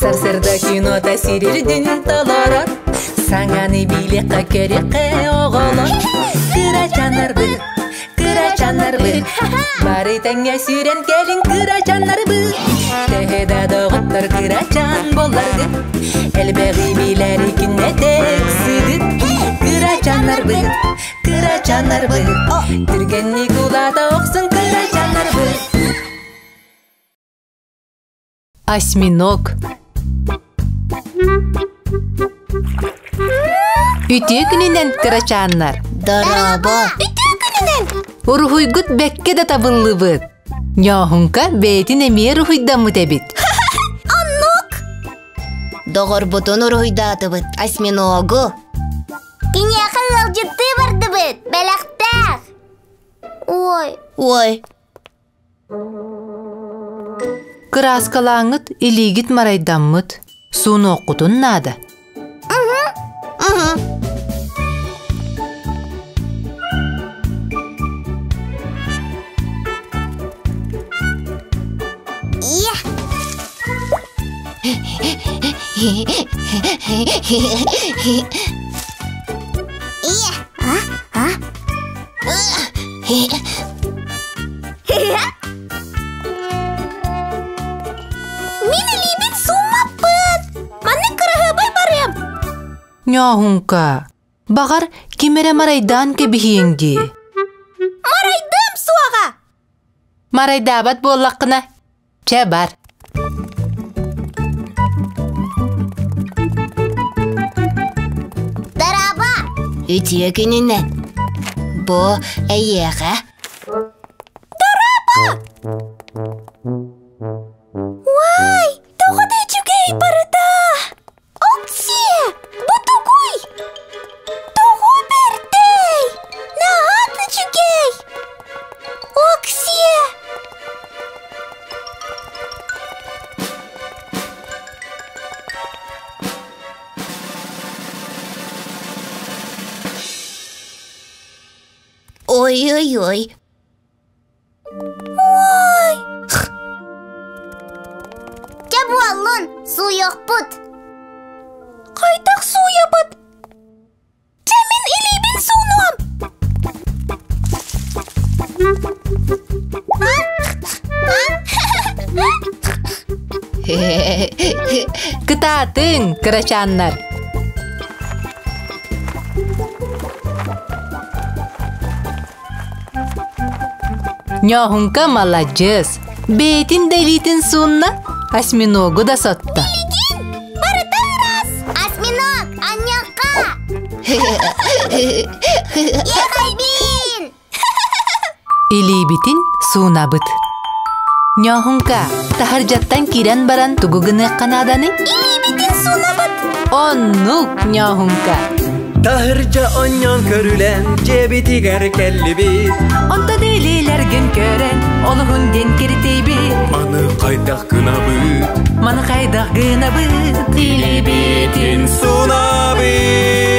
Сарсыарда кинота сирирдин толорор. Саҥаны билиэххэ көрүөххэ оҕолор. Кырачааннарбыт, кырачааннарбыт, бары тэҥҥэ сүүрэн кэлиҥ кырачааннарбыт. Төһө да доҕоттор кырачаан буолларгыт, элбэҕи билэри күннэтэ ыксыгыт. Кырачааннарбыт, кырачааннарбыт, түргэнник улаата охсун кырачааннарбыт. Осьминог. Үтүө күнүнэн кырачааннар. Дорообо. Үтүө күнүнэн. Уруһуйгут бэккэ да табыллыбыт. Ньооһуҥка бэйэтин эмиэ уруһуйдаммыт эбит. Оннук. Доҕорбутун уруһуйдаатыбыт, осьминогу. Киниэхэ ыалдьыттыы бардыбыт, бэлэхтээх. Ой. Ой. Кырааскалааҥҥыт илиигит марайдаммыт, суунуоххутун наада. Мин илиибин сууммаппыт! Маннык кыраһыабай барыам! Ньооһуҥка, баҕар, ким эрэ марайдаан кэбиһиэҥ дии. Марайдыам суоҕа! Марайдаабат буоллаххына, чэ бар. Дараба! Үтүө күнүнэн! Бу эйиэхэ. Дараба! Уай, тоҕо да үчүгэй барыта! Оксиэ, бу тугуй? Тоҕо бэртэй? Наһаа да үчүгэй! Оксиэ! Ой-ой-ой. Ой! Дьэ буоллун, сууйуохпут. Хайдах сууйабыт? Дьэ мин илиибин суунуом. Кытаатыҥ, кырачааннар! Ньооһуҥка маладьыас, бэйэтин да илиитин суунна, осьминогу да сотто. Билигин барыта ыраас! Осьминог, анньахха! Ехайбин! Илиибитин суунабыт. Ньооһуҥка, таһырдьаттан киирэн баран тугу гыныахха нааданый? Илиибитин суунабыт! Оннук, Ньооһуҥка! Таһырдьа онньон көрүлэн дьиэбитигэр кэллибит. Онтон илиилэргин көрөн, олуһун диэн киртийбит. Маны хайдах гынабыт? Маны хайдах гынабыт? Илиибитин суунабыт.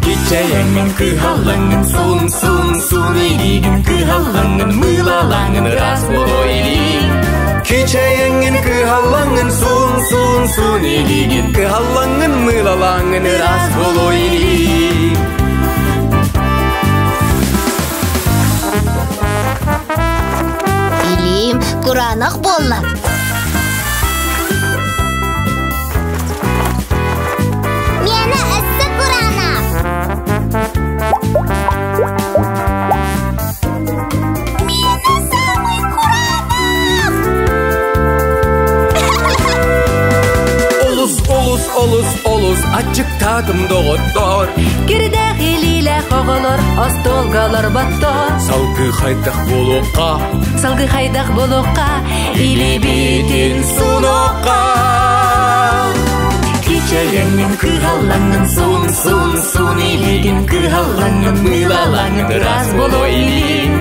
Кичэйэҥҥин кыһаллаҥҥын суун суун суун илиигин кыһаллаҥҥын мыылалаҥҥын ыраас буолуо илииҥ. Кичэйэҥҥин кыһаллаҥҥын суун суун суун илиигин кыһаллаҥҥын мыылалаҥҥын ыраас буолуо илииҥ. Илиим кураанах буолла. Миэнэ өссө кураанах. Миэнэ самый кураанах! Олус, олус, олус, олус аччыктаатым доҕоттоор. Кирдээх илиилээх оҕолор остуолга олорботтор. Салгыы хайдах буолуохха? Салгыы хайдах буолуохха? Илиибитин суунуохха. Кичэйэҥҥин кыһаллаҥҥын суун, суун, суун илиигин кыһаллаҥҥын мыылалаҥҥын ыраас буолуо илииҥ.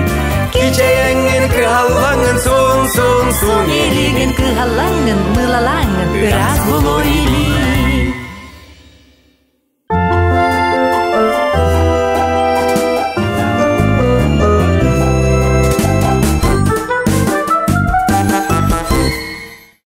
Кичэйэҥҥин кыһаллаҥҥын суун, суун, суун Илиигин кыһаллаҥҥын мыылалаҥҥын ыраас буолуо илииҥ.